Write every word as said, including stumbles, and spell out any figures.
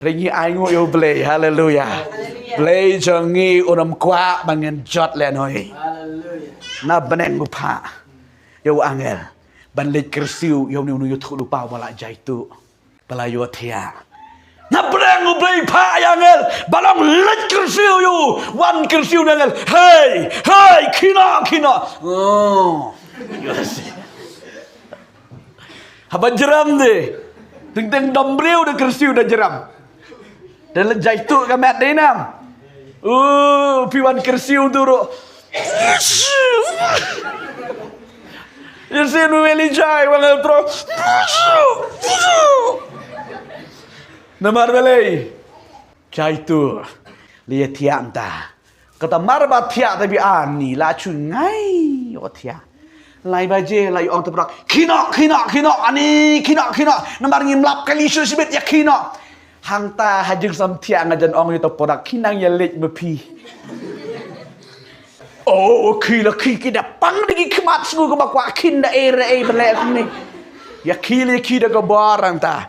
Ring hi ai ngu ïa u Blei. Haleluya. Blei jong ngi un ym kwah ba ngin jot lehnoh. Na bneng u phah ïa u angel ban leit kyrsiew ïa une u ïathuhlypa ba la jaituh, ba la ïohthiah. Na bneng u Blei phah ïa angel ba long leit kyrsiew ïa u. Wan kyrsiew na angel. Hei, hei, kino, kino. Oh. Haba jrem de. Teng teng dom briew da kyrsiew da jrem. Da la jaituh ka met de nam. Oh, phi wan kyrsiew tu ruh. Ïa sien u Elijah wan el pro. Namar balei? Jaituh. Li thiah mynta. Kata mar ba thiah ta bi ani la chu ngai ïohthiah. Lai baje la ïoh ong ta prak. Kino, kino, kino, ani, kino, kino. Namar ngim lap kali shu sibit ïa kino. Hangta ha jingsam thiah nga jan ong ïa ta prak. Kino ïa leit ma phi. Oh, ki la ki ki da pang da ki khmat sngu kaba kwah kin da ei re ei bele kumne. Ïa ki le ki da ka bar hangta.